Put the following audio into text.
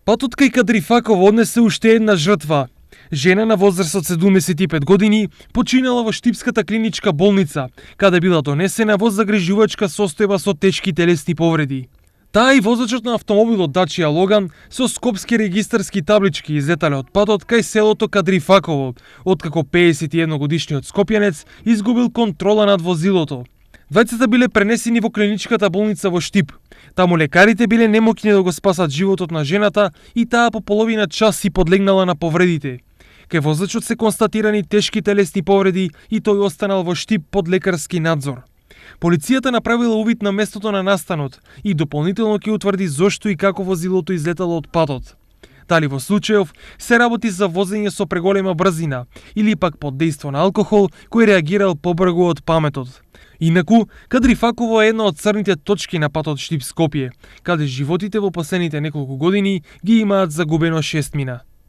Патот кај Кадрифаково однесе уште една жртва. Жена на возраст од 75 години починала во Штипската клиничка болница, каде била донесена во загрижувачка состојба со тешки телесни повреди. Таа и возачот на автомобилот Дачија Логан со скопски регистарски таблички излетале од патот кај селото Кадрифаково, откако 51 годишниот скопјанец изгубил контрола над возилото. Двајцата биле пренесени во клиничката болница во Штип. Таму лекарите биле немоќни да го спасат животот на жената и таа по половина час си подлегнала на повредите. Кај возачот се констатирани тешки телесни повреди и тој останал во Штип под лекарски надзор. Полицијата направила увид на местото на настанот и дополнително ќе утврди зошто и како возилото излетало од патот. Дали во случајов се работи за возење со преголема брзина или пак под дејство на алкохол кој реагирал побрзо од паметот. Инаку, Кадрифаково е една од црните точки на патот Штип-Скопје, каде животите во последните неколку години ги имаат загубено шестмина.